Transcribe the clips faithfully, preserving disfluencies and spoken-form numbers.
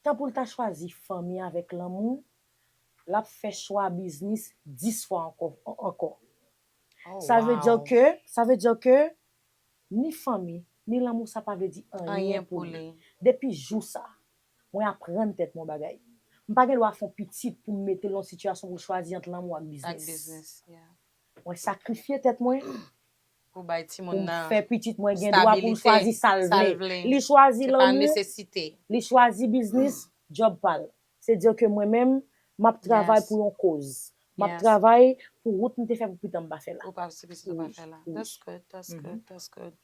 Tan pou l ta chwazi fanmi avèk lanmou, l ap fè chwa biznis dis fwa ankò. Ankò. Sa vle di ke, sa vle di ke ni fanmi, ni lanmou, sa pa vle di anyen pou li. Depi jou sa, mwen aprann tèt mwen yon bagay. M pa gen dwa fè yon pitit pou m mete l nan yon sitiyasyon pou l chwazi ant lanmou ak biznis. Mwen sakrifye tèt mwen pou bay timoun nan fè pitit mwen gen dwa pou l chwazi sa l vle. Li chwazi lanmou, li chwazi biznis, djòb pa l. Se di ke mwen menm, m ap travay pou yon koz. M ap travay pou wout m te fè pou pitit m pa fè la. Ou pa, se pitit ou pa fè la. That's good, that's good, that's good.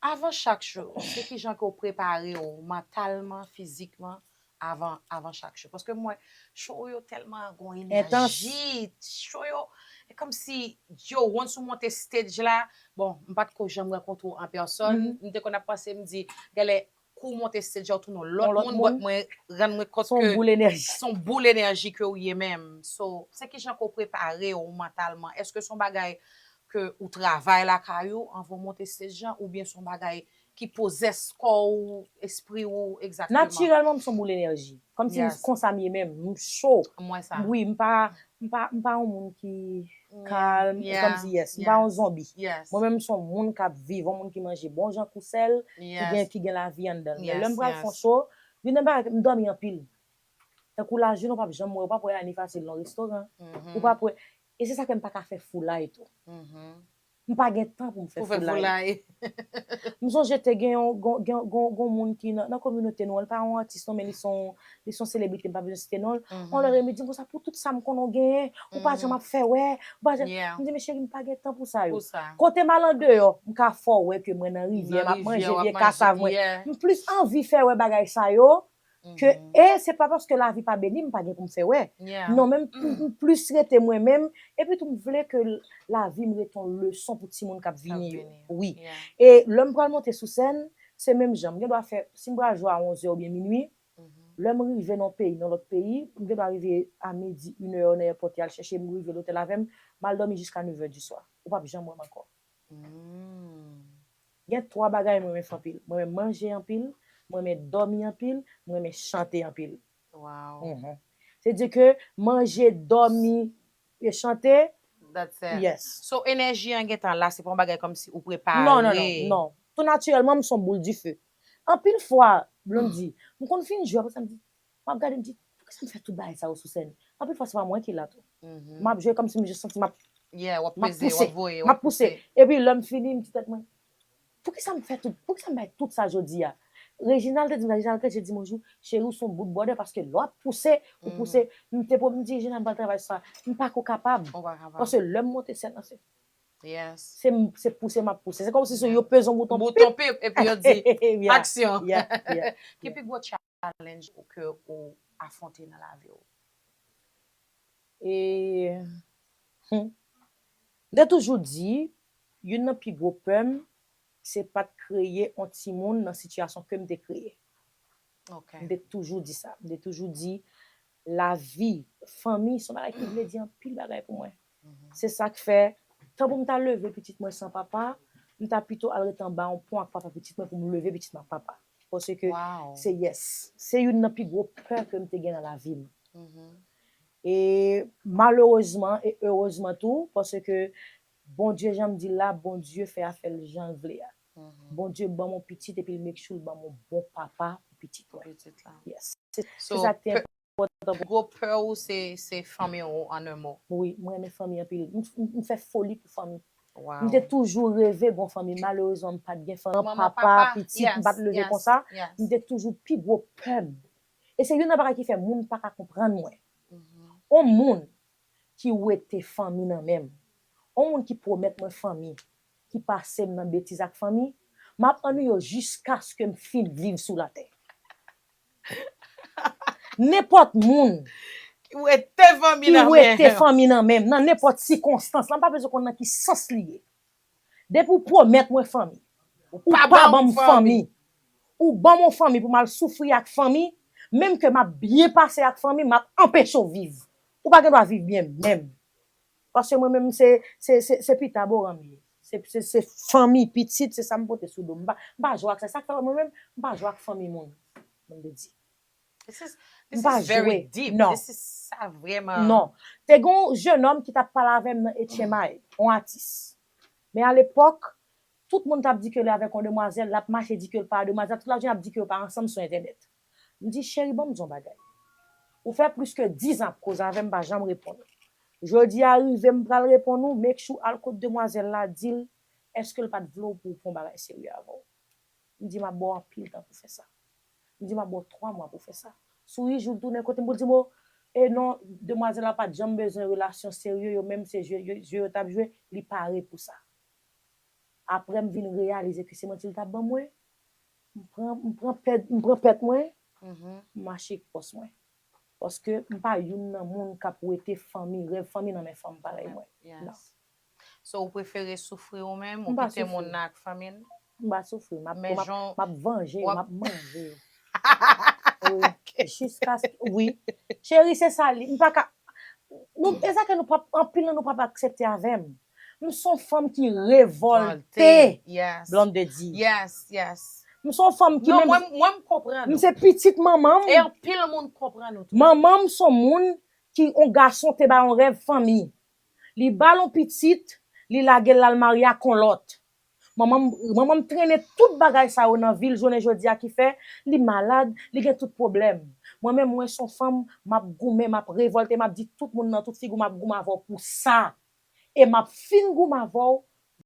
Avan chak show, se ki jan ke w prepare w mantalman, fizikman, avan, avan chak show? Paske mwen, show yo tèlman gon enèji, show yo, e kòmsi, yo, once ou monte stage la, bon, m pa t ko janm rankontre w an pèsòn, m te konn ap panse, m di, genlè, kou w monte stage la, ou tounen yon lòt moun, but mwen rann mwen kont ke se yon boul enèji ke w ye menm. So, se ki jan ke w prepare w mantalman? Èske se yon bagay ke ou travay lakay ou anvan w monte stage la, oubyen se yon bagay ki pozès kò w, espri w egzakteman? Natirèlman, m se yon boul enèji. Kòmsi m konsa m ye menm, m cho. M wè sa. Wi, m pa, m pa, m pa yon moun ki kalm, kòmsi, yes, m pa yon zonbi. Mwen menm, m se yon moun k ap viv, yon moun ki manje bon jan kou sèl, ki gen, ki gen lavi anndan l. Men lè m pral fè yon show, youn nan bagay, m dòmi anpil. Tankou lajounen, ou p ap janm wè, ou p ap wè Annie fasil nan restoran. Ou p ap wè. E se sa fè m pa ka fè foulay tou. M pa gen tan pou m fè foulay. M sonje te gen yon, gon, gen, gon, gon moun ki nan, nan kominote nou an, li pa yon atis non, men li se yon, li se yon selebrite, m pa bezwen site non l. Yon lè li di m konsa, pou tout sa m konnen w genyen, ou pa janm ap fè wè, ou pa janm. M di, men cheri, m pa gen tan pou sa yo. Kote m al andeyò, m ka fè w wè ke mwen nan rivyè, m ap manje vye kasav mwen. M plis anvi fè wè bagay sa yo, ke, e se pa paske lavi pa beni m, m pa gen pou m fè wè. Non, men m, m, m plis rete mwen menm, epi tou m vle ke l-, lavi m rete yon leson pou timoun k ap vini yo. Wi. E lè m pral monte sou sèn, se menm jan. M gen dwa fè, si m pral jwe a onz è oubyen minui, lè m rive nan yon peyi, nan lòt peyi, m gen dwa rive a midi, inè nan èpòt, y al chèche m, rive lotèl avè m, m al dòmi jiska nèv è di swa. Ou p ap janm wè m ankò. Gen twa bagay mwen renmen fè anpil. Mwen renmen manje anpil, mwen renmen dòmi anpil, mwen renmen chante anpil. Se di ke manje, dòmi, e chante. That's it. Yes. So, enèji an gentan la, se pa yon bagay kòmsi ou prepare. Non, non, non, non. Tou natirèlman, m se yon boul dife. Anpil fwa, Blondy, m konn fin jwe, apre sa m di, m ap gade, m di, poukisa m fè tout bagay sa yo sou sèn? Anpil fwa, se pa mwen ki la tou. M ap jwe kòmsi m jis santi m ap, m ap pouse, m ap pouse. Epi lè m fini, m di tèt mwen, poukisa m fè tout, poukisa m bay tout sa jodi a? Reginald te di m, Reginald Cretien di m yon jou, cheri, ou se yon bout bòdè, paske lè w ap pouse, ou pouse, m te pwomèt, m di, Reginald, m pral travay sou sa, m pa ko kapab. Paske lè m monte sèn nan, se, se, se pouse m ap pouse. Se kòmsi se yo peze yon bouton pip, epi yo di, aksyon. Ki pi gwo challenge ou ke ou afwonte nan lavi w? E, hmm. M te toujou di, youn nan pi gwo pè m, se pa t kreye yon timoun nan sitiyasyon ke m te kreye. M te toujou di sa. M te toujou di, lavi, fanmi, se yon bagay ki vle di anpil bagay pou mwen. Se sa k fè, tan pou m ta leve pitit mwen san papa, m ta pito al ret anba yon pon ak papa pitit mwen pou m leve pitit mwen ak papa. Paske se, yes, se youn nan pi gwo pè ke m te gen nan lavi m. E malerezman e erezman tou, paske Bondye, jan m di l la, Bondye fè afè l jan l vle a. Bondye ban m yon pitit epi l make sure l ban m yon bon papa pou pitit mwen. Yes. Se, se sa k te enpòtan pou mwen. Gwo pè ou se, se fanmi ou, an un mot. Wi, mwen renmen fanmi anpil. M, m, m fè foli pou fanmi. M te toujou reve gon fanmi. Malerezman, m pa t gen fanmi. Manman, papa, papa, pitit, m pa t leve konsa. M te toujou pi gwo pè m. E se youn nan bagay ki fè moun pa ka konprann mwen. On moun ki wete fanmi nan men m, on moun ki pwomèt mwen fanmi, ki pase m nan betiz ak fanmi, m ap annuiye w jiskaske m fin viv sou latè. Nenpòt moun ki wete fanmi nan men m, nan nenpòt sikonstans, la m pa bezwen konn nan ki sans li ye. Depi w pwomèt mwen fanmi, ou pa ban m fanmi, ou ban m yon fanmi pou m al soufri ak fanmi, menm ke m ap byen pase ak fanmi, m ap anpeche w viv. Ou pa gen dwa viv byen menm. Paske mwen menm, se, se, se, se pita boran m ye. Se, se, se fanmi, pitit, se sa m pote sou do m. M pa, m pa jwe ak sa. Sa k fè mwen menm, m pa jwe ak fanmi moun. Mwen te di. This is, M this pa is very jwe. Deep. Non. This is sa vrèman. Non. Te gen yon jennonm ki t ap pale avè m nan H M I, yon atis. Men alepòk, tout moun t ap di ke l avèk yon demwazèl, l ap mache di ke l pa demwazèl, tout lajounen ap di ke yo pa ansanm sou entènèt. M di, cheri, ban m di yon bagay. Ou fè plis ke diz an ap koze avè m, pa janm reponn. Jodi a rive, m pral reponn ou, make sure al kot demwazèl la, di l, èske l pa t vle w pou w pran yon bagay serye avè w? M di, m ap ba w anpil tan pou fè sa. M di, m ap ba w twa mwa pou fè sa. Sou uit jou, l tounen kote m pou l di m, e non, demwazèl la pa t janm bezwen relasyon serye, yo menm se jwe, jwe yo t ap jwe, li pare pou sa. Apre m vin reyalize ke se manti l t ap ban mwen, m pran, m pran pèt, m pran pèt mwen, Mhm. m mache ak pòs mwen. Paske m pa youn nan moun k ap wete fanmi, rèv fanmi nan men fanm parèy mwen. Non. Yes. So, ou prefere soufri ou menm, M ou pa kite moun soufri. Nan ak fanmi l? M pa soufri, m ap, Men m ap, jan- m ap vanje, w ap- m ap manje. Wi, jiska, wi. Cheri, se sa li. M pa ka, nou, e sa ke nou p ap, anpil nan nou p ap aksepte avè m. M se yon fanm ki revòlte. Yes. Blondedy. Yes, yes. M se yon fanm ki Non, menm, mwen, mwen m konprann m ou. Se pitit manman E m. Anpil moun konprann ou tou. Manman m se yon moun ki, yon gason te ba yon rèv fanmi. Li ba l yon pitit, li lage l al marye ak yon lòt. Manman m, manman m trennen tout bagay sa yo nan vi l jounen jodi a ki fè li malad, li gen tout pwoblèm. Mwen menm, mwen se yon fanm, m ap goumen, m ap revòlte, m ap di tout moun nan tout figi w, m ap goumen avè w pou sa. E m ap fin goumen avè w